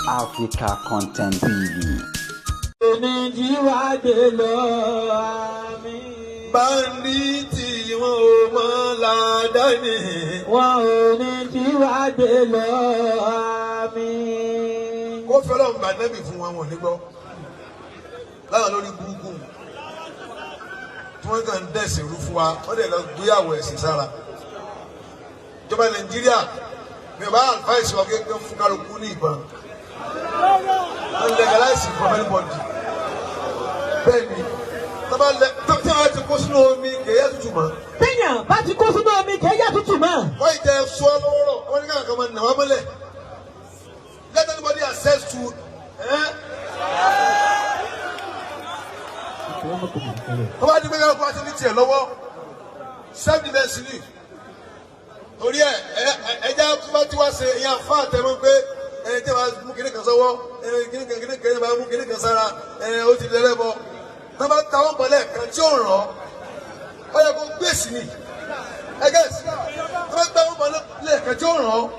Africa Content TV. Èmi jí wá gbé lọ àmín. Báńdíìtì wọn ò mọ ládàáni. Wọn ò ní jí wá gbé lọ àmín. Kó fẹ́ràn bá nẹ́bì fún wọn, wọn ò ní gbọ́. Láwọn lórí burúkú tí wọ́n kàn ń dẹ̀sìn rú fún wa, wọ́n dẹ̀ lọ gbé àwọ̀ ẹ̀sìn sára. Ìjọba Nàìjíríà mi ò bá advice wa kékeré fún kálukú ní ìbọn. Wọ́n legalize for anybody. Bẹ́ẹ̀ni, tọ́ba lẹ tí wọ́n ti kó sínú omi kèé tutù mọ́. Téèyàn bá ti kó sínú omi kẹ́yà tútù mọ́. Wọ́n yìí tẹ sọ lọ́wọ́rọ́, wọ́n ní káwọn kan máa nà wá mọ́lẹ̀. Let anybody access to. Tọ́ba di pé kálukú àti ní tiẹ̀ lọ́wọ́, self defence ni. Torí ẹ ẹja tó bá ti wá ṣe ìyá fún àtẹ̀mọ́ pé ẹni tí wàá mú kíní kan sọ́wọ́, ẹni kíní kan kíní kan bá mú kíní kan sára, ẹni ó ti lẹ́lẹ́bọ. Tọ́ba táwọn bọ̀lẹ̀ kan tí ó ràn ọ́, ó yẹ kó gbèsè ni. Ẹgẹ́ tọ́ba táwọn bọ̀lẹ̀ kan tí ó ràn ọ́,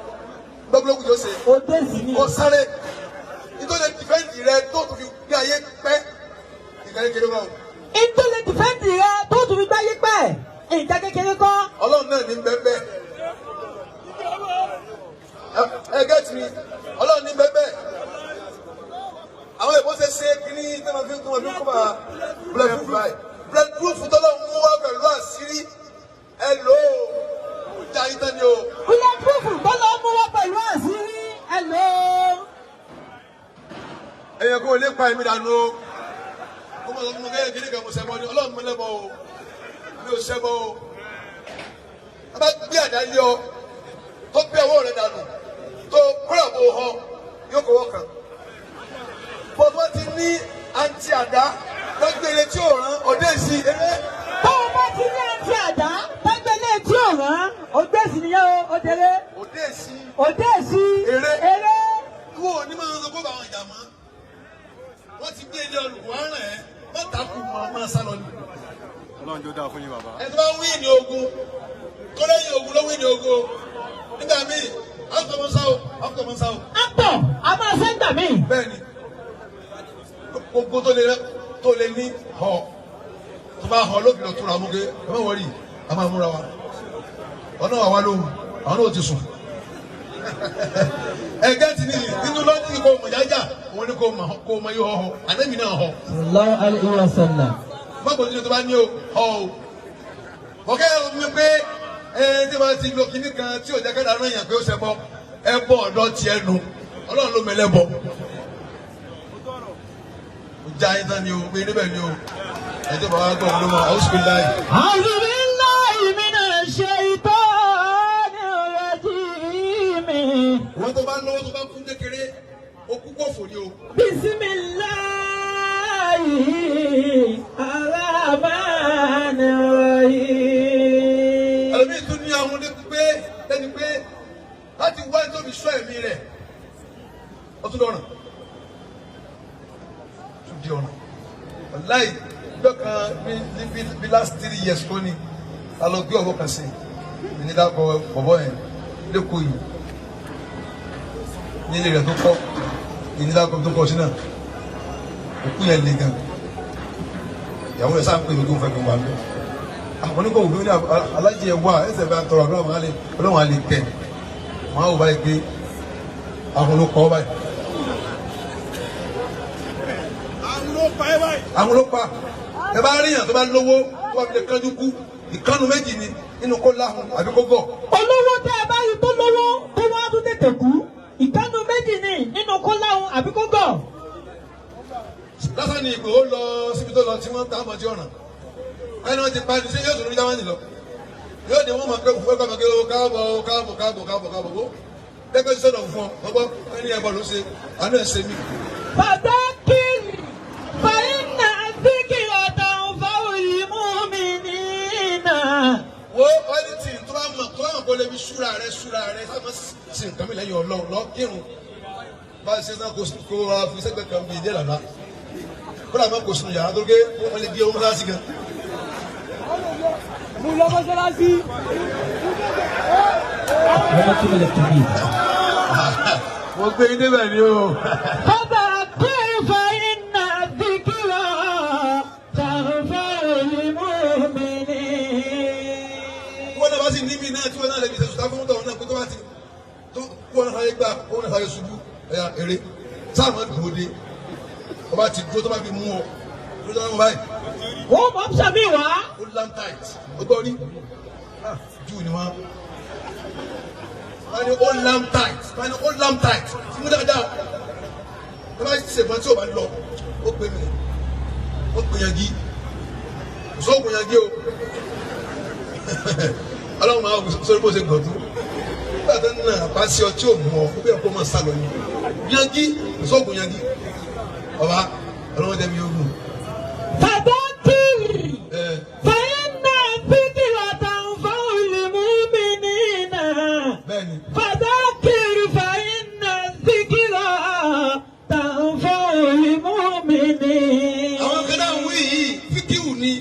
gbọ́gbọ́gbọ́ yóò ṣe Ó dé sí ni. kó sáré nítorí dìfẹ́ǹdì rẹ tó tún fi gbé ayé pẹ́ ìgbà kékeré kọ́. Ìtòlè dìfẹ́ǹdì rẹ tó tún fi gbáyé pẹ́. Ìjà kékeré kọ́. Ọlọ́run náà ní bẹ́ẹ̀. Ẹ gẹ́tì mi, Ọlọ́run ní bẹ́ẹ̀. Àwọn èèbó ṣe ṣe kínní tí wọ́n fi kún wọn fi kún bá bulletproof báyìí, bulletproof tọ́lọ́run mú wá pẹ̀lú àṣírí ẹ lò ó já yín tán ni o. Bulletproof tó lọ mú wá pẹ̀lú àṣírí ẹ lò ó. Ẹ̀yẹ kó o lè pa ẹ̀mí dànù o. Kó mo sọ fún mi kéèyàn kíní kan mo ṣẹbọ ni Ọlọ́run mi lẹ́bọ o, mi ò ṣẹbọ o. A bá gbé àdá lé ọ tó gbé ọwọ́ rẹ dànù tó kúrò bò họ yóò kọ́wọ́ kan. Bọ́dọ̀ ti ní àǹtí àdá lọ́gbẹ̀rẹ̀ tí ò rán ọ̀dẹ́ sí eré. Tó o bá ti ní àǹtí àdá tágbélé tí ò rán, ó gbé sí nìyẹn o, ó délé. Ọ̀dẹ́ sí Òdé sí Eré. Eré. Ìwọ ò ní máa ń sọ pé àwọn ìjà mọ́. Wọ́n ti gbé ilé olùkọ́ àrùn ẹ̀ mọ́tàkùn mọ́ máa sá lọ ni. Ọlọ́run jó dáa fún yín, bàbá. Ẹni tó bá wí ní ogun tó lẹ́yìn ogun ló wí ní ogun nígbà míì àtọmọsáwò àtọmọsáwò. Àtọ̀ a máa ṣe ń gbà mí. Bẹ́ẹ̀ ni, gbogbo tó lè ní họ tó bá họ lókè lọ túra mú ké ẹ má wọrí, a máa múra wa ọ̀nà wà wá lóhùn, àwọn náà ti sùn. Ẹgẹ́ ti ní nínú lọ́jì kò mọ̀ jájà, òun ni kò mọ̀ kò mọ̀ yóò họ àdébì náà họ. Sallallahu alayhi wa sallam. Mọ́tò tí tó bá ní o họ o ọ̀kẹ́ ẹ̀ mi pé ẹ tí wọ́n ti lo kinní kan tí ò jẹ́ kẹ́ta rán yàn pé ó ṣe bọ́ ẹ bọ́ ọ̀dọ́ tiẹ̀ nu, Ọlọ́run ló mẹ́lẹ́ bọ́. Ó já yín tán ni o pé níbẹ̀ ni o ẹ tó bá wá gbọ́ ọ̀hún ló mọ̀ ọ́ sùn láì. A'udhu billahi minash shaitanir rajim. Wọ́n tó bá lọ́wọ́ tó bá kú kékeré ó kú kó fò ní o. Bismillahi arrahmanir rahim. Ẹlòmíì tún ní àwọn ní pé lẹ́ni pé láti wá ní tóbi sọ ẹ̀mí rẹ̀, ó tún dọ̀ràn, tún di ọ̀ràn. Láì lọ́kàn bí last 3 years kọ́ ni a lọ gbé ọ̀bọ kan sí i ní dákọ̀ bọ̀bọ̀ yẹn lẹ́kọ̀ọ́ yìí nílé rẹ̀ tó kọ́ ní dákọ̀ tó kọ́ sí náà, òkú yẹn le gan. Ìyàwó rẹ̀ sáà ń pè mí kó n fẹ́ kó n wà ń bẹ̀. Àwọn oníkọ̀ òbí ní alájẹ ẹ̀ wá ẹsẹ̀ bá ń tọrọ àdúrà wọn alẹ́ ọlọ́run alẹ́ tẹ̀ wọn á wò báyìí pé àwọn ló kọ́ báyìí. Àwọn ló pa ẹ bá rí yàn tó bá lówó tó bá fi lè kánjú kú, ìkánu méjì ni nínú kó láhùn àbí kó gọ̀. Olówó tẹ́ ẹ bá rí tó lówó tó wá tún tètè kú, ìkánu méjì ni nínú kó láhùn àbí kó gọ̀. Lásán ni Ìgbòho lọ síbi tó lọ tí wọ́n ń ta ọmọ tí ọ̀ràn ẹni wọ́n ti pa ní ṣé yóò tún ní Jámánì lọ yóò ní wọ́n máa pé òfin ẹ̀kọ́ máa ké o káàbọ̀ o káàbọ̀ káàbọ̀ káàbọ̀ káàbọ̀ o gẹ́gẹ́ bí sọ̀dọ̀ fún ọ ọgbọ́ ẹni ẹ̀bọ̀ ló ṣe àánú ẹ̀ ṣe mí. Fadakir fa inna dhikra tanfa'ul mu'minina. Wo ẹni tí tó bá mọ̀ tó bá mọ̀ kó lè fi súra rẹ súra rẹ sábà ṣe nǹkan mi lẹ́yìn Ọlọ́run lọ kírun bá a ṣe náà kó kó wa fi sẹ́gbẹ̀ kan bí ìdí ẹ̀lànà kó làwọn kò sínú yàrá tó gé wọ́n lè di owó mọ́sáàsì gan. Mú lọ mọ́ṣáláṣí. Mo gbé yín débẹ̀ ni o. فذكر فإن الذكرى تنفع المؤمنين. Wọ́n náà bá sì níbi náà tí wọ́n náà lè fi ṣe sùtá fún tọ̀hún náà kó tó bá ti tó kó wọn sáré gbà kó wọn sáré ṣubú ẹ̀yà eré sáà máa dúró dé. Ọba ti dúró tó bá fi mú ọ dúró tó bá mú báyìí. Wọ́n mọ̀ ń sàmì wá. Ó lam tight ó gbọ́ rí jù ni wọ́n. Wọ́n ní ó lam tight wọ́n ní ó lam tight tí mo dáadáa wọ́n bá ṣègbọ́n tí ò bá lọ ó pè mí ó pè yangi kò sóògùn yangi o. Ọlọ́run máa wò sórí bó ṣe gbọ̀n tó nígbà tó ń nà bá sí ọ tí ò mú ọ ó bẹ̀rẹ̀ kó máa sá lọ yìí yangi kò sóògùn yangi ọba ọlọ́run jẹ́ mi yóò gùn. فذكر فإن الذكرى تنفع المؤمنين. Bẹ́ẹ̀ni. فذكر فإن الذكرى تنفع المؤمنين. Àwọn kan náà ń wí yìí fíkíwù ni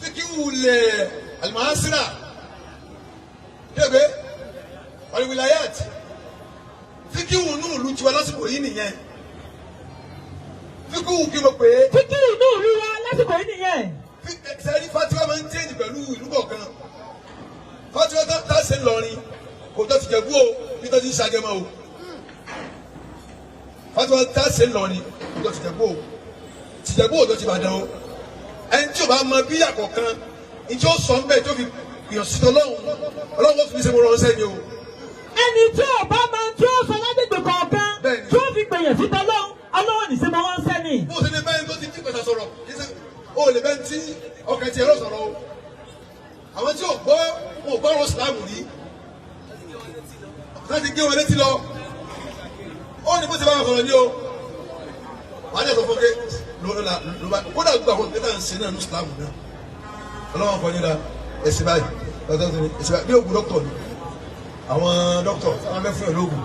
fíkíwù lẹ̀ alimahasira kébé wàlúwìláyàt fíkíwù nù ìlú tiwa lásìkò yìí nìyẹn fíkíwù kí ló pé. Fíkìrì inú ìlú wa lásìkò yìí nìyẹn. Sẹ́rí fatiwa máa ń tẹ́jì pẹ̀lú ìlú kọ̀ọ̀kan fatiwa tá a ṣe ń lọrin kò tó ti jẹ̀bú o bí tó ti ń ṣàgẹ̀mọ́ o fatiwa tá a ṣe ń lọrin kò tó ti jẹ̀bú o tìjẹ̀bú ò tó ti Ìbàdàn o ẹni tí o bá mọ bí àkọ́kan ní tí ó sọ ń bẹ̀ tó fi gbìyànjú sí ọlọ́run ọlọ́run ó fi ṣe mo ránṣẹ́ ni o. Ẹni tí ò bá máa tí ó sọ lágbègbè kọ̀ọ̀kan Bẹ́ẹ̀ni. tí ó fi gbèyàn síta lọ́hùn ọlọ́run ní sẹ́mi wọ́n ń sẹ́ni. Bó o ṣe lè bẹ́ẹ̀ tó ti dín pẹ̀sà sọ̀rọ̀ kì í ṣe o lè bẹ́ẹ̀ tí ọkàn tiẹ̀ lọ sọ̀rọ̀ o àwọn tí ò gbọ́ wọn ò gbọ́ ọ̀rọ̀ Ìsìlámù rí láti gé wọn létí lọ ó ní bó ti bá wọn sọ̀rọ̀ ní o wàá dẹ̀ sọ fún ké ló bá kódà gbogbo àwọn ìgbésẹ̀ ń ṣe náà ní Ìsìlámù náà ọlọ́wọ́n kọ́ níra ẹ̀sìn báyìí ẹ̀sìn báyìí bí ògùn dọ́kítọ̀ ni àwọn dọ́kítọ̀ àwọn bẹ́ fún ẹ̀ lóògùn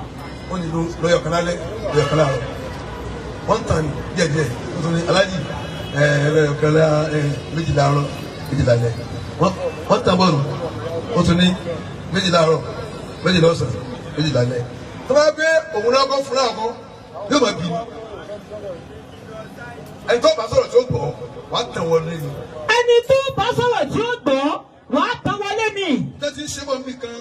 ó ní lọ́yọ̀ kan lálẹ́ lọ́yọ̀ kan láàárọ̀ wọ́n tàn ní díẹ̀díẹ̀ wọ́n tún ní alájì ẹ̀ẹ́dẹ̀ẹ̀kan méjì láàárọ̀ méjì lálẹ́ wọ́n tàn bọ́ọ̀lù wọ́n tún ní méjì láàárọ̀ méjì lọ́sàn méjì lálẹ́ tó bá gbé òun náà kọ́ fúnra kọ́ yóò máa bì ní ẹni tó bá sọ̀rọ̀ tó gbọ́ wàá tàn wọlé ni. Ẹni tó bá sọ̀rọ̀ tí ó gbọ́ wàá tàn wọlé ni. Tó ti ń ṣe bọ́ mi kan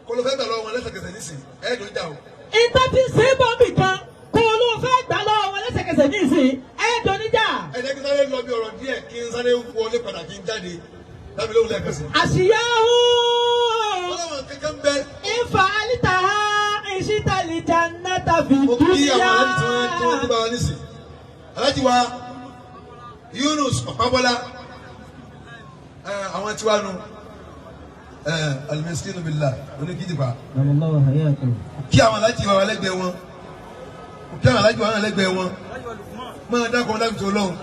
kó ló fẹ́ gbà lọ́wọ́ wọn lẹ́sẹ̀kẹsẹ̀ nísìnyí ẹ̀ẹ́dùn jà o. Ìtọ́ ti ṣe é bọ́ mi kan kó o ló fẹ́ gbà lọ́wọ́ wọn lẹ́sẹ̀kẹsẹ̀ nísìnyí ẹ̀ẹ́dùn níjà. Ẹ jẹ́ kí n sáré lọ bí ọ̀rọ̀ díẹ̀ kí n sáré wọlé padà kí n jáde lábẹ́ lóhùn lẹ́ẹ̀kan sí. Àṣìyá hùn. Ọlọ́run kankan bẹ. Ìfà alítà ìṣítàlìjà náà tàbí Mo kí dúnyà. àwọn aláàjì tí wọ́n ti bá wa nísìn. Aláàjì wa Yunus Ọ̀pábọ́lá àwọn tiwa nu Al-Miskinu Billah oníkìdìpá. Kí àwọn aláàjì wa lẹ́gbẹ̀ẹ́ wọn. Kí àwọn aláàjì wa lẹ́gbẹ̀ẹ́ wọn. Máa dákọ̀ láti tó lọ́hùn.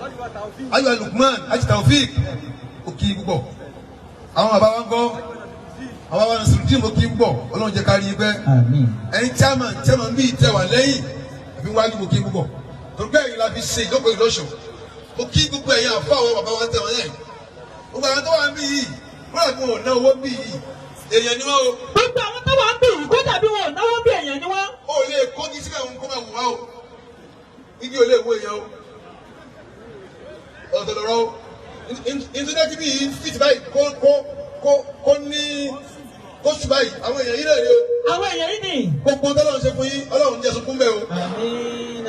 Ayọ̀ Lukman Aji Taofik òkì púpọ̀. Àwọn bàbá wa ń kọ́. Àwọn bàbá wa Nasirudeen òkì púpọ̀. Ọlọ́run jẹ́ ká rí i pẹ́. Ẹ̀yin chairman bíi tẹ wà lẹ́yìn àbí wájú mo kí púpọ̀. Torí pé ẹ̀yin la fi ṣe ìjókòó ìlọ́ṣọ̀. Mo kí gbogbo ẹ̀yin àfọ àwọn bàbá wa tẹ wọn lẹ́yìn. Gbogbo àwọn tó wà ń bí yìí, kódà bí wọn ò ná owó bí yìí, èèyàn ni wọ́n o. Gbogbo àwọn tó wà ń bì yìí kódà bí wọn ò náwó bí èèyàn ni wọ́n. O lè kó ní síbẹ̀ òun kó máa wù wá o. Igi ò lè wo èèyàn o. Ọ̀tọ̀ lọ̀rọ̀ o. Ìtúndẹ́kí bí yìí fìtì báyìí kó kó kó kó ní kó sùn báyìí àwọn èèyàn yìí náà ni o. Àwọn èèyàn yìí ni. Gbogbo tọ́lọ́run ṣe fún yín Ọlọ́run jẹ́ sunkún bẹ́ẹ̀ o. Àmín.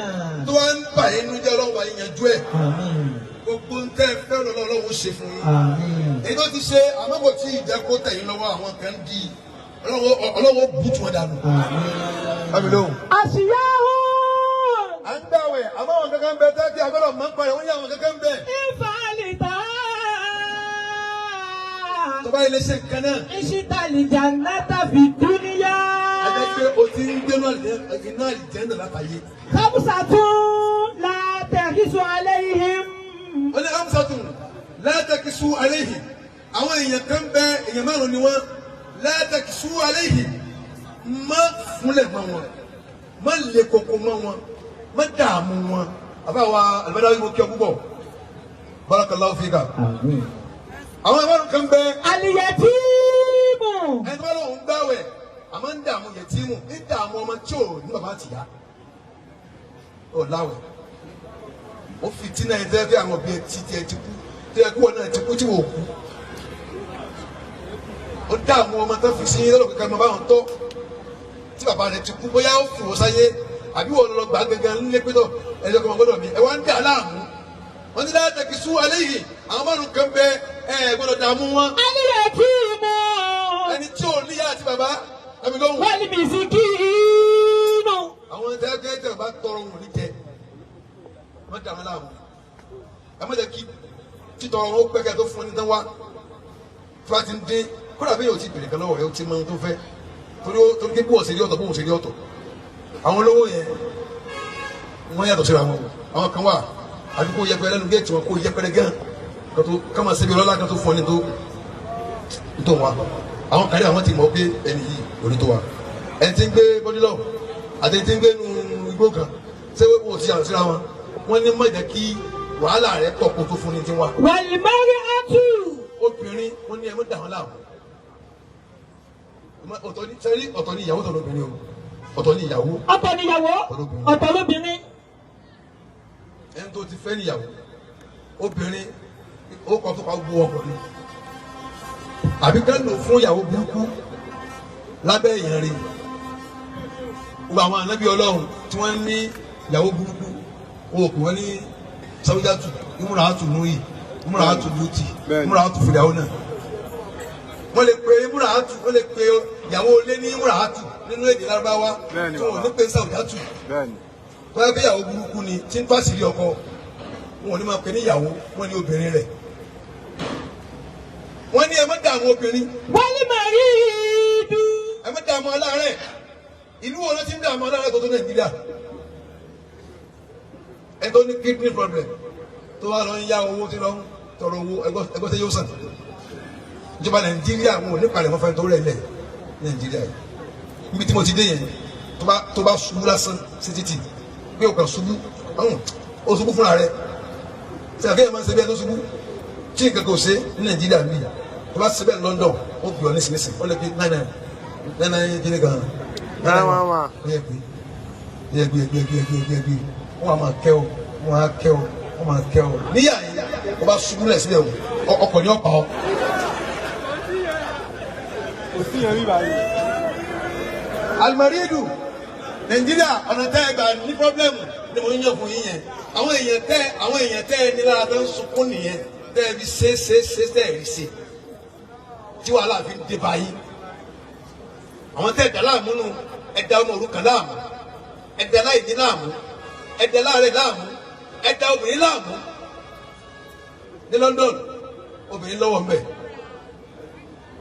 Tó wá ń bà yín nínú jẹ́ Ọlọ́run bá yín yanjú ẹ̀. Àmín. Gbogbo ń tẹ́ fẹ́ lọ́wọ́ Ọlọ́run ṣe fún yín. Àmín. Èyí tó ti ṣe àmọ́ kò tí ì jẹ́ kó tẹ̀ yín lọ́wọ́ àwọn kan di Ọlọ́run bù tún wọn dànù. Bámi lóhùn. Àṣìyá hùn. À ń gbàwẹ̀ àmọ́ àwọn kankan ń bẹ tẹ́tí agbọ́dọ̀ máa ń parẹ́ wọ́n ní àwọn kankan ń bẹ. Ìfà alítà. Tó bá ilé ṣe nǹkan náà. Ìṣítàlìjà náà tàbí dúníyà. A jẹ́ pé o ti ń gbé iná àlìjẹ́ndà látàyè. Khamsatun la tahisu alayhim. Wọ́n ní Hamsatun la takisu alayhim. Àwọn èèyàn kan bẹ èèyàn márùn-ún ni wọ́n la takisu alayhim. Má fúnlẹ̀ mọ́ wọn, má le koko mọ́ wọn, má dààmú wọn. Àbáwa Al-Badawi mo kí ọ púpọ̀. Barakallahu fika. Àwọn márùn-ún kan bẹ. Al-yatimu. Ẹni tó bá lóun gbàwẹ̀ Àmọ́ ń dààmú yẹtíìmù, ń dààmú ọmọ tí ò ní bàbá àtìyá. Ó láwẹ̀. Ó fi tí náà ẹ fẹ́ àwọn òbí ẹ ti tiẹ̀ ti kú. Tó yẹ kí wọn náà ti kú tí wò kú. Ó dààmú ọmọ tó fi sí lọ́dọ̀ kankan máa bá wọn tọ́. Tí bàbá rẹ̀ ti kú bóyá ó fò ó sáyé àbí wọn lọ gbà gẹ́gẹ́ nílé pé tọ̀ ẹ̀jọ̀ kọ́ gbọ́dọ̀ mi. Ẹ wá ń dà láàmú. Wọ́n ti láti kí sú alẹ́ yìí àwọn márùn kan bẹ ẹ gbọ́dọ̀ dààmú wọn. Al-yatimu. Ẹni tí ò níyá àti bàbá ẹ̀mí lóhùn. Wal-miskinu. Àwọn tẹ́tẹ́ bá tọrọ wọn ní jẹ wọ́n dààmú láàmú. Ẹ má jẹ́ kí títọrọ wọn pẹ́kẹ́ tó fún ní tán wá. Tí wọ́n ti ń dín kódà bí yóò ti bèrè kan lọ́wọ́ rẹ̀ ó ti mọ ohun tó fẹ́ torí torí kí bóun ṣe rí ọ̀tọ̀ bóun ṣe rí ọ̀tọ̀. Àwọn olówó yẹn wọ́n yàtọ̀ síra wọn. Àwọn kan wà àbí kó yẹpẹrẹ lẹ́nu géètì wọn kó yẹpẹrẹ gán kó káma ṣe bí ọlọ́lá kan tó fún ọ ní tó wa. Àwọn kan ní àwọn ti mọ̀ pé ẹni yìí òní tó wa. Ẹni tí ń gbé bọ́dílọ̀ àti ẹni tí ń gbé nu igbó kan ṣé wọ́n ti yàtọ̀ síra wọn. Wọ́n ní má jẹ́ kí wàhálà rẹ̀ pọ̀ kó tó fún ní tiwa. Wal-mar'atu. Obìnrin wọ́n ní ẹ má dà wọ́n láàmú. Ọ̀tọ̀ ní sẹ́rí ọ̀tọ̀ ní ìyàwó tọ̀lọ́ obìnrin o. Ọ̀tọ̀ ní ìyàwó. Ọ̀tọ̀ níyàwó, ọ̀tọ̀ lóbìnrin. Ẹni tó ti fẹ́ níyàwó obìnrin ó kọ́ tó pa gbó ọkùnrin. Àbí ká lò fún ìyàwó burúkú lábẹ́ èèyàn rẹ̀. Gbogbo àwọn ànábì Ọlọ́run tí wọ́n ní ìyàwó burúkú wọn ò pè wọ́n ní Sáwúdátù, Ìmúràátù Núhì, Ìmúràátù Lútì, Ìmúràátù Fìràwọ́ náà. Wọ́n lè pe Ìmúràátù, wọ́n lè pe ìyàwó ilé ní Ìmúràátù nínú èdè Lárúbáwá tí wọ́n ò ní pe Sáwúdátù. Tọ́lá pé ìyàwó burúkú ni tí ń fàṣírí ọkọ wọn ò ní máa pe ní ìyàwó wọn ní obìnrin rẹ̀. Wọ́n ní ẹ má dààmú obìnrin. Wal-maridu. Ẹ má dààmú aláàárẹ̀. Ìlú wo ló ti ń dààmú aláàárẹ̀ tó tó Nàìjíríà? Ẹ tó ní kidney problem tó wá lọ ń yá owó tí lọ ń tọrọ owó ẹgbẹ́ tẹ yóò sàn. Ìjọba Nàìjíríà wọn ò ní palẹ̀ mọ́ fẹ́ tó rẹ̀ lẹ̀ Nàìjíríà yìí. Níbi tí mo ti dé yẹn tó bá ṣubú lásán sí títì pé o kàn ṣubú o ṣubú fúnra rẹ̀ ṣe àfihàn máa ń ṣe bí ẹ tó ṣubú tí nǹkan kò ṣe ní Nàìjíríà mi tó bá ṣe bẹ́ẹ̀ London ó gbìyànjú nísinsìnyí ó lè fi 99 99 kíni kan 911 yẹ gbé gbé gbé gbé gbé gbé wọ́n á máa kẹ́ ọ wọ́n á kẹ́ ọ wọ́n máa kẹ́ ọ níyà yìí o bá ṣubú lẹ̀ síbẹ̀ o ọkọ̀ ní ọ̀pá ọ. Kò sí yẹn rí báyìí. Alimaridu Nàìjíríà ọ̀nà tẹ́ ẹ gbà ní pọ́blẹ́mù ni mo ń yàn fún yín yẹn. Àwọn èèyàn tẹ́ ẹ ní lára tó ń sunkún nìyẹn tẹ́ ẹ fi ṣe ṣe ṣe tẹ́ ẹ rí ṣe tí wàhálà fi ń dé báyìí. Àwọn tẹ́ ẹ dà láàmú nù, ẹ dà ọmọ òrukàn láàmú, ẹ dà láìní láàmú, ẹ dà láàrẹ̀ láàmú, ẹ dà obìnrin láàmú. Ní London obìnrin lọ́wọ́ mbẹ́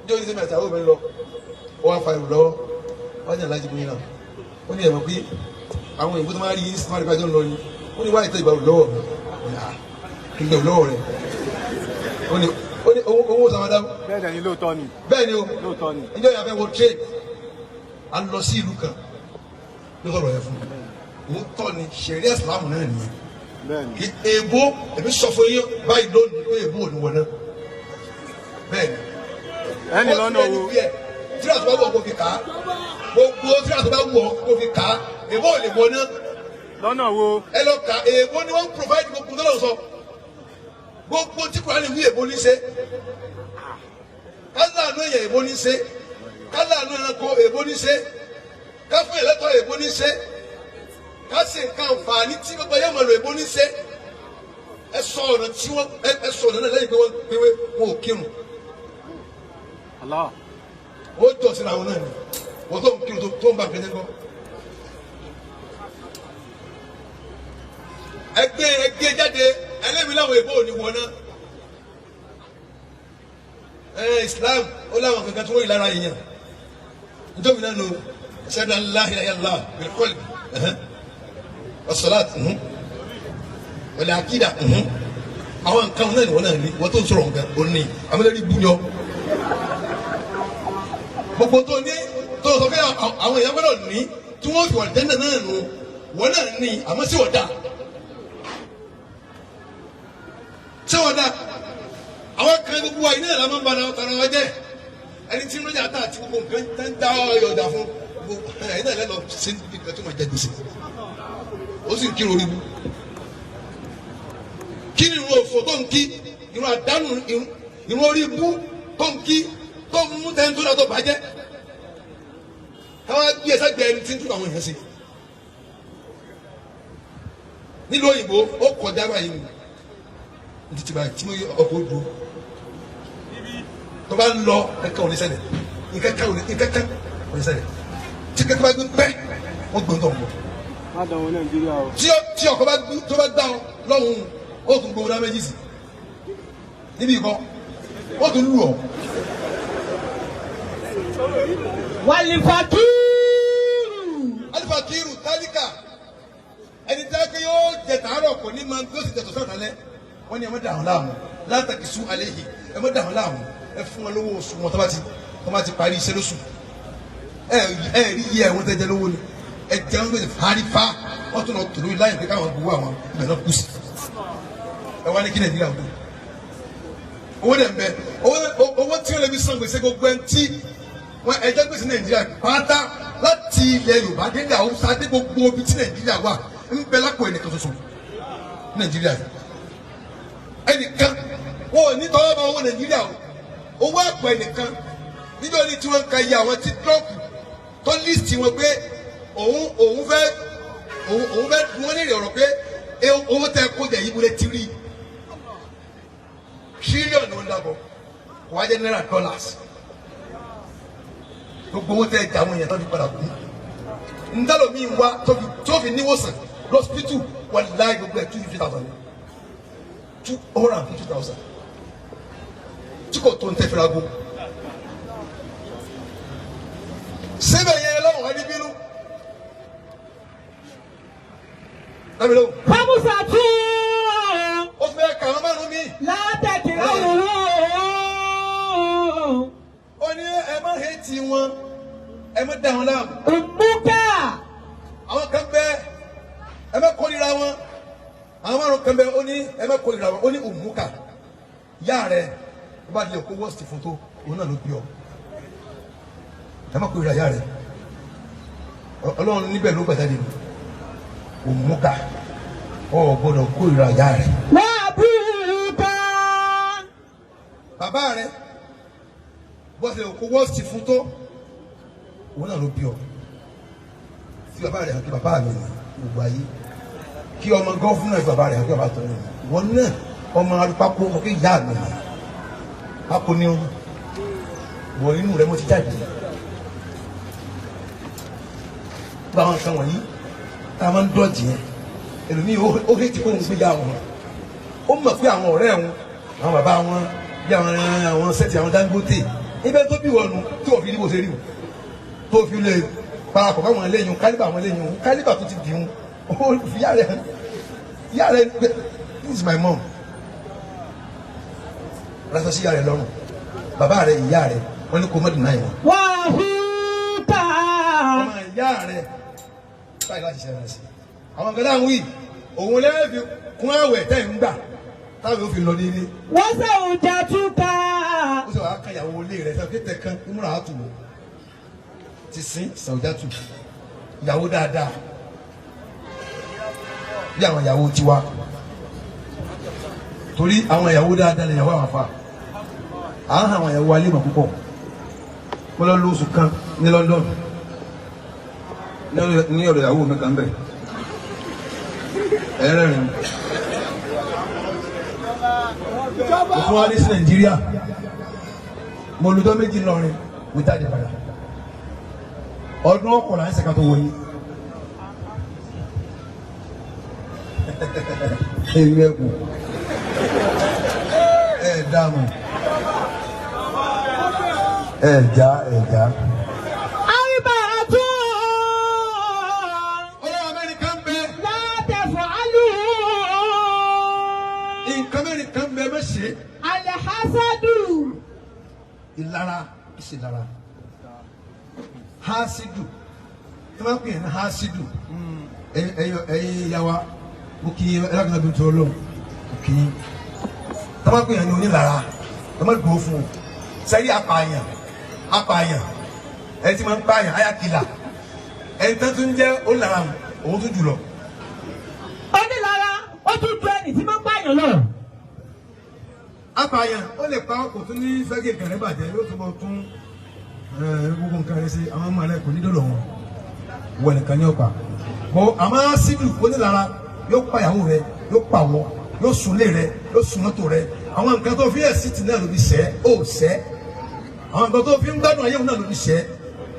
ní oníṣẹ́ mẹ́ta obìnrin lọ ó wá fa ìrù lọ́wọ́ wọ́n ní alájí bóyá náà ó ní ẹ̀mọ́ pé àwọn òyìnbó tó máa rí yín sí máa rí pàjọ́ lọ ni ó ní wáyé tó ìgbà lọ́wọ́ mi kí n gbà lọ́wọ́ rẹ̀ ó ní owó sàmádà. Bẹ́ẹ̀ ni lóòótọ́ ni. Bẹ́ẹ̀ ni o lóòótọ́ ni. Ìjọ yà fẹ́ wọ train a lọ sí ìlú kan ló sọ̀rọ̀ yẹn fún mi òótọ́ ni ṣẹ̀ríà ìsìlámù náà nìyẹn. Èèbó èmi sọ fún yín báyìí lónìí pé èèbó ò ní wọ náà bẹ́ẹ̀ ni. Ẹni lọ́nà owó tíra tó bá wù ọ́ kó fi kà á gbogbo tíra tó bá wù ọ́ kó fi kà á èèbó ò lè wọ náà. Lọ́nà wo. Ẹ lọ kà èèbó ni wọ́n ń provide gbogbo tó lọ́wọ́ sọ gbogbo tí Kùránì wí èèbó ní ṣe kálánú èèyàn èèbó ní ṣe kálánú ẹranko èèbó ní ṣe káfíń ẹlẹ́tọ̀ èèbó ní ṣe kásì nǹkan àǹfààní tí gbogbo ẹ̀yẹ́ mọ̀lò èèbó ní ṣe ẹ sọ ọ̀nà tí wọ́n ẹ sọ ọ̀nà náà lẹ́yìn pé wọ́n pé wọn ò kírun. Wọ́n jọ síra wọn náà ni wọ́n tó ń kírun tó ń bá nǹkan jẹ́ kọ́. Ẹgbẹ́ ẹgbẹ́ jáde ẹlẹ́mi láwọn èèbó ò ní wọ náà. Islam ó láwọn kankan tí wọ́n yìí lára èèyàn nítorí náà nù ṣẹ́dá láhìláhìlá bìrìkọ́lì ọ̀sọ̀láàtì wọlé àkídà àwọn nǹkan náà ni wọ́n náà ní wọ́n tó ń sọ̀rọ̀ nǹkan ó ní amúlẹ́rí bú yọ. Gbogbo tó ní tó sọ pé àwọn èèyàn gbọ́dọ̀ ní tí wọ́n fi wà jẹ́nà náà nù wọ́n náà ní àmọ́ sí wọ́n dà sí wọ́n dà àwọn kan gbogbo wa iná ìlànà ń ba tara wa jẹ́ Ẹni tí ń lójà tá àti gbogbo nǹkan tẹ́ ń dá ọyọ̀ ọ̀dà fún gbogbo ẹ̀yin náà lẹ́lọ sí ibi kan tó máa jẹ gbèsè. Ó sì ń kírun orí bu. Kí ni irun òfò tó ń kí? Irun àdánù irun orí ibú tó ń kí tó ń mú tẹ́ni tó dá tó bàjẹ́. Káwá gbé ẹsẹ̀ gbẹ ẹni tí ń tún àwọn èèyàn sí. Nílùú òyìnbó ó kọjá báyìí ni ní títí báyìí tí mo yọ ọkọ̀ ojú tó bá ń lọ nǹkan ò ní ṣẹlẹ̀ nǹkan ò ní ṣẹlẹ̀ tí kẹ́kẹ́ bá gbé pẹ́ wọ́n gbé tó ń bọ̀. Má dánwò Nàìjíríà o. Tí ọkọ̀ bá tó bá gbá ọ lọ́hùn ó tún gbowó dá méjì sí níbi ìkọ́ ó tún lù ọ́. Wàlìfàkìrù. Alifakiru tálíkà ẹni tí a kẹ́ yóò jẹ tàárọ̀ kò ní máa bí ó sì jẹ tọ̀sán àtàlẹ́ wọ́n ní ẹ má dà wọ́n láàmú látàkì sún alẹ́ yìí ẹ má dà wọ́n láàmú ẹ fún wọn lówó oṣù wọn tó bá ti parí iṣẹ́ lóṣù ẹ ẹ rí iye ẹ̀wọ̀n tẹ́jẹ́ lówó ni ẹ jẹun lóṣù fárífá wọ́n tún lọ tòló láyé pé káwọn gbowó àwọn ibẹ̀ náà kú sí ẹ wá ní kí Nàìjíríà wọ́n owó dẹ̀ ń bẹ owó tí wọ́n lè fi san gbèsè gbogbo ẹni tí wọ́n ẹjẹ́ gbèsè Nàìjíríà pátá láti ilẹ̀ Yorùbá délẹ̀ Haúsá dé gbogbo ibi tí Nàìjíríà wà ń bẹ lápò ẹnìkan ṣoṣo Nàìjíríà ẹnìkan wọn ò ní tọwọ́ bá owó Nàìjíríà o owó àpò ẹnìkan níjọ́ ní tí wọ́n ń ka iye àwọn tí Trump tó list wọn pé òun fẹ́ dun wọ́n léèrè ọ̀rọ̀ pé owó tẹ kó jẹ yìí mo lè ti rí tírílíọ̀nù ń dàbọ̀ kò wá jẹ́ náírà dollars gbogbo owó tẹ jà àwọn èèyàn tó fi padà kú ntàlómi wá tó fi níwòsàn lọ́sibítù wàláhì gbogbo ẹ̀ 250,000 250,000 tí kò tó ń tẹ́ fira go. Síbẹ̀ yẹn lọ́wọ́ wá ní bínú. Dábìlì o. Fámúsà tún. Ó fẹ́ kà wọ́n márùn-ún mi. Látẹ̀kìrá òru. Ó ní ẹ má hẹ́tì wọn, ẹ má dá wọn láàmú. Òmùkà. Àwọn kan bẹ ẹ má kórìíra wọn. Àwọn márùn kan bẹ ó ní ẹ má kórìíra wọn, ó ní òmùkà. Yá rẹ̀ ó bá tilẹ̀ kó wọ́ọ̀sì fún tó, òun náà ló bí ọ. Ẹ má kórìíra yá rẹ̀. Ọlọ́run níbẹ̀ ló gbàjáde nù. Òmùkà ọ̀ gbọ́dọ̀ kórìíra yá rẹ̀. Wà á búkà. Bàbá rẹ̀ bó tilẹ̀ kó wọ́ọ̀sì fún tó, òun náà ló bí ọ. Tí bàbá rẹ̀ hàn kí bàbá mi ní gbogbo ayé. Kí ọmọ gọ́fúnà bàbá rẹ̀ hàn kí bàbá tó ní. Ìwọ náà ọmọ alùpàpọ̀ ọmọ kí ìyá mi ní. Pákó ní ọmọ. Wọ inú rẹ̀ mo ti jáde. Gba àwọn nǹkan wọ̀nyí tá a máa ń dọ̀jì yẹn. Ẹlòmíì ó hẹ́tì kó ń gbé ya wọn. Ó mọ̀ pé àwọn ọ̀rẹ́ wọn, àwọn bàbá wọn, bí àwọn sẹ́ẹ̀tì àwọn Dangote. Ibẹ̀ tó bí wọnú tí wọ́n fi rí bó ṣe rí o. Tó fi lè parapọ̀ báwọn eléyìí kálíbà àwọn eléyìí kálíbà tó ti dìhun. Ó fi yá rẹ̀ this is my mom. Lásán sí ìyá rẹ̀ lọ́rùn. Bàbá rẹ̀ ìyá rẹ̀ wọ́n ní kó mọ́ dìnnà ìwọ̀n. Wà á húkà. Ọmọ ìyá rẹ̀ báyìí láti ṣe ẹran sí. Àwọn kan dáhùn yìí òun lẹ́ẹ̀fi kún àwẹ̀ tẹ́ ń gbà táwọn yóò fi lọ nílé. Wọ́n sẹ̀wọ̀n jẹ́ túkà. Ó sì wàá kàyàwó ilé rẹ̀ sọ kéte kan ìmúra àtù wò. Ti sin Sàwùjátù ìyàwó dáadáa bí àwọn ìyàwó tiwa torí àwọn ìyàwó dáadáa lè yàwó àwọn afa à ń hàn àwọn ìyàwó alẹ́ mọ̀ púpọ̀. Mo lọ lóṣù kan ní London ní ọ̀dọ̀ ìyàwó mi kan bẹ̀ ẹ̀rẹ́rìn mo fún wa ní sí Nàìjíríà mo lùdọ́ méjì lọ́rin mo jáde padà ọdún ọkọ̀ là ń ṣẹ̀ka tó wọ̀nyí. Èmi ẹ kù ẹ dààmú ẹ já ẹ já. Àríbà tún. Ọlọ́run mẹ́rin kan bẹ. Látẹ̀fọ̀ alù. Nǹkan mẹ́rin kan bẹ bẹ́ ṣe. Alihasadu. Ìlara ìṣèlara. Hasidu. Tí wọ́n pè é ní hasidu. Ẹyin ìyá wa, mo kì í ẹlẹ́gbẹ̀ẹ́ bí tó lóhùn, mo kì í. Tí wọ́n pè é ní onílara, ẹ má dùn ó fún o. Sẹ́yìn apààyàn, Apààyàn, ẹni tí máa ń pààyàn, ayakìlà, ẹni tó tún jẹ́ onílára òun tún jùlọ. Onílára ó tún ju ẹni tí máa ń pààyàn lọ. Apààyàn ó lè pa kò tún ní fẹ́gẹ̀ nǹkan rẹ̀ bàjẹ́, yóò tún bọ̀ tún gbogbo nǹkan rẹ̀ ṣe, àwọn ọmọ rẹ̀ kò ní dọ̀dọ̀ wọn, wọ nìkan ní ọ̀pá. Bọ́ àmọ́ sídù onílára yóò pa ìyàwó rẹ̀, yóò pa wọ́, yóò sunlé rẹ̀, yóò sun mọ́tò rẹ̀. Àwọn nǹkan tó fi ẹ̀sìn tì náà ló fi sẹ́, ó sẹ́. Àwọn nǹkan tó fi ń gbádùn ayé òun náà ló fi sẹ́.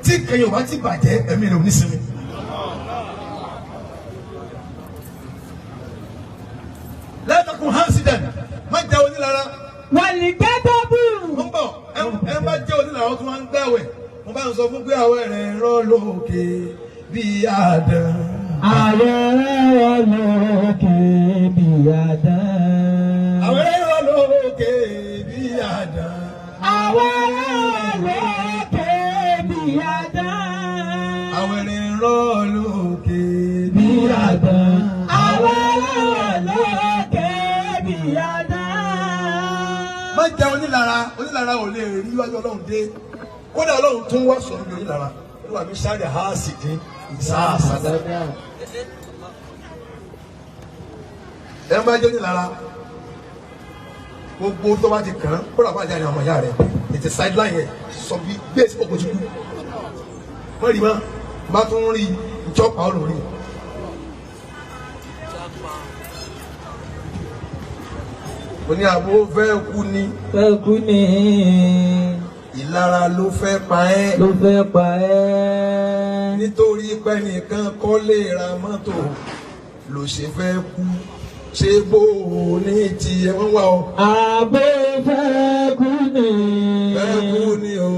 Tí kẹyìn ò bá ti bàjẹ́, ẹ̀mí rẹ̀ ò ní sinmi. Lẹ́tọ̀kùn hansidẹ̀n, má jẹ́ onílára. Wàlìgẹ́dọ́bù. Mo ń bọ̀, ẹ bá jẹ́ onílára, ó tún máa ń gbàwẹ̀. Mo bá ń sọ fún pé àwẹ̀ rẹ̀ rọ́ lókè bí àdán. Àwẹ̀ rẹ̀ lókè bí àdán. Àwẹ̀ rẹ̀ rọ́ lókè bí àdán. Àwẹ̀ rẹ̀ lókè bí àdán. Àwẹ̀ rẹ̀ rọ́ lókè Bí àdán. Àwẹ̀ rẹ̀ lókè bí àdán. Má jẹ́ onílára, onílára ò lè rí iwájú Ọlọ́run dé. Kódà Ọlọ́run tún wá sọ̀rọ̀ bí onílára. Olúwa mi sáré ha sì dín ìsáàsádà. Ẹ má jẹ́ onílára. Gbogbo tó bá ti kàn án, kódà bá jáde àwọn ìyá rẹ̀, ètè sideline yẹn sọ bí bí èsì kòkó ti kú. Wọ́n rí ma, bá tún rí ìjọba olórí. Ó ní àbó fẹ́ kú ni. Fẹ́ kú ni. Ìlara ló fẹ́ pa ẹ́. Ló fẹ́ pa ẹ́. Nítorí pé nìkan kọ́ lè ra mọ́tò ló ṣe fẹ́ kú. Ṣé bó o ní tiẹ̀ wọ́n wá o. Àbó fẹ́ kú ni. Fẹ́ kú ni o.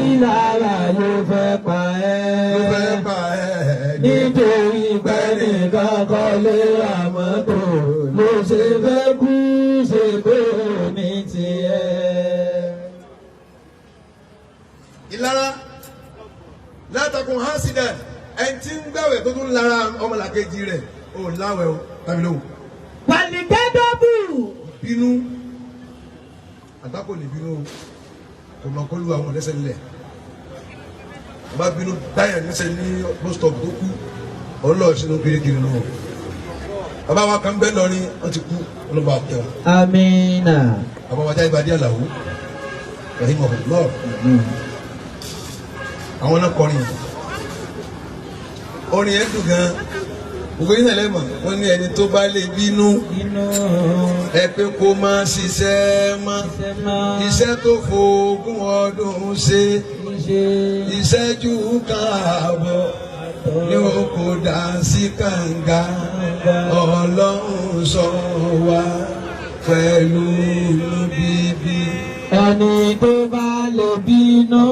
Ìlara ló fẹ́ pa ẹ́. Ló fẹ́ pa ẹ́. Nítorí pé nìkan kọ́ lè ra mọ́tò ló ṣe fẹ́ kú. Ṣé bó o ní tiẹ̀. Ìlara látàkùn hásídẹ̀n, ẹni tí ń gbàwẹ̀ tó tún lára ọmọlàkejì rẹ̀ ò láwẹ̀ o tàbí lóhùn. Wàlìgẹ́dọ́bù. Bínú àgbákò lè bínú o, kò mọ kó lu àwọn ọ̀lẹ́sẹ̀ nílẹ̀. Bá bínú báyà níṣẹ́ ní bus stop tó kú, ọlọ́ọ̀ sínú kirikiri nù. Bàbá wa kan bẹ́ẹ̀ lọrin, wọ́n ti kú, ọlọ́ba àtẹ̀wọ̀n. Amina. Bàbá wa jáde bàdí àlàó, rahimahullah. Àwọn náà kọrin orin yẹn dùn gan, gbogbo yín náà lẹ́mọ̀. Wọ́n ní ẹni tó bá lè bínú ẹ pé kó má ṣiṣẹ́ mọ́, iṣẹ́ tó fògùn ọdún ṣe ìṣẹ́jú kan ààbọ̀ ní oko dà sí kànga. Ọlọ́run sọ wá pẹ̀lú inú bíbí. Ẹni tó bá lè bínú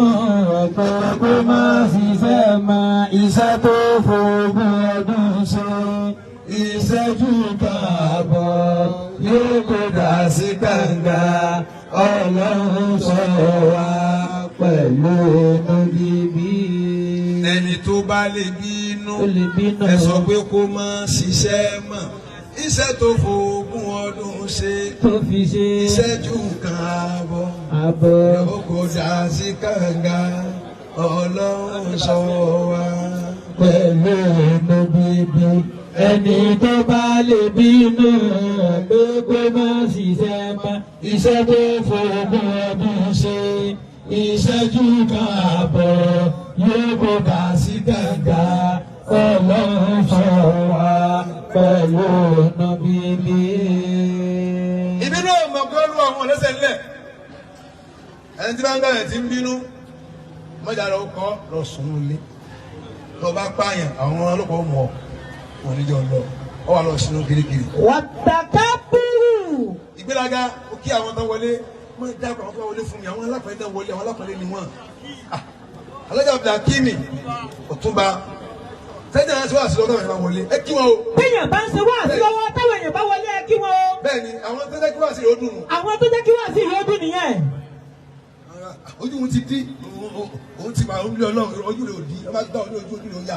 ẹ̀kọ́ kó má ṣiṣẹ́ mọ́, iṣẹ́ tó fògùn ọdún ṣe ìṣẹ́jú kan ààbọ̀ yóò kó dà sí kànga. Ọlọ́run sọ wá pẹ̀lú inú bíbí. Ẹni tó bá lè bínú bínú ẹ sọ pé kó má ṣiṣẹ́ mọ́, iṣẹ́ tó fògùn ọdún ṣe tó fi ṣe ìṣẹ́jú kan ààbọ̀ àbọ̀ yóò kó dà sí kànga. Ọlọ́run sọ wá pẹ̀lú inú bíbí. Ẹni tó bá lè bínú pé kó má ṣiṣẹ́ mọ́, iṣẹ́ tó fògùn ọdún ṣe ìṣẹ́jú kan àbọ̀ yóò kó dà sí kànga. Ọlọ́run sọ wá pẹ̀lú inú bíbí. Ìbínú ọmọ pé ó lu àwọn ọ̀lẹ́sẹ̀ nílẹ̀. Ẹni tí bá ń bẹ̀rẹ̀ tí ń bínú mọ́jà lọ kọ́ lọ sùn nílé. Tó bá pààyàn àwọn ọlọ́pàá ó mọ̀ ọ́, oníjọ́ lọ ọ wà lọ sínú kirikiri. Wàtàkàbùrù. Ìgbéraga ó kí àwọn tán wọlé, mọ dákọ̀ àwọn tó wọlé fún mi, àwọn alápẹ̀lẹ̀ tán wọlé, àwọn alápẹ̀lẹ̀ ni wọ́n. Alájà Abdulhakimi Ọ̀túnba sẹ́yìn àti wàásù lọ́wọ́ táwọn èèyàn bá wọlé ẹ kí wọn o. Téèyàn bá ń ṣe wáàsí lọ́wọ́ táwọn èèyàn bá wọlé ẹ kí wọn o. Bẹ́ẹ̀ni, àwọn tó jẹ́ kí wàásù rẹ̀ ó dùn. Àwọn tó jẹ́ kí wáàsí rẹ̀ ó dùn nìyẹn. Ojú òun ti dí, òun ti máa ń lé Ọlọ́run, ojú rẹ̀ ò di, ọba gbá ojú ojú rẹ̀ ó yà.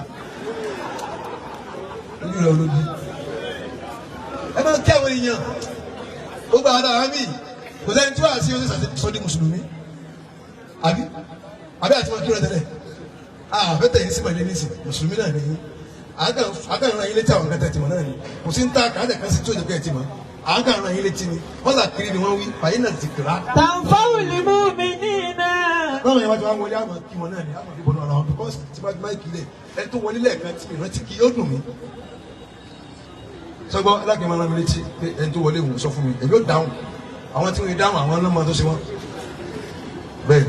Ojú rẹ̀ ò ló di. Ẹ máa ń kí àwọn èèyàn, ó gba ara mi, kò sẹ́ni tí wàásù yóò sọ di Mùsùlùmí. Àbí? Àbí àti wọn kí wọn tẹ́lẹ̀ àfẹ́tẹ̀ yìí sí màlẹ́ nísìn mùsùlùmí náà nìyí àgàràn yín létí àwọn kẹtẹ tìmọ̀ náà ni kò sí ń ta kàájà kan sí tí ó jẹ́ pé ẹ ti mọ̀ àgàràn yín létí ni wọ́n là kiri ni wọ́n wí fàyín náà ti kìlá. تنفع المؤمنين. Báwọn yẹn wá ti wá wọlé àmọ́ kí wọn náà ni àmọ́ ìbọn ara wọn because tí bá máa kí lẹ̀ ẹni tó wọlé lẹ́ẹ̀kan tí ìrántí kí yóò dùn mí. Sọgbọ́n alákìí máa rán mi létí pé ẹni tó wọlé òun sọ fún mi èmi ò dáhùn àwọn tí wọ́n dáhùn àwọn ọlọ́mọ tó ṣe wọ́n. Bẹ́ẹ̀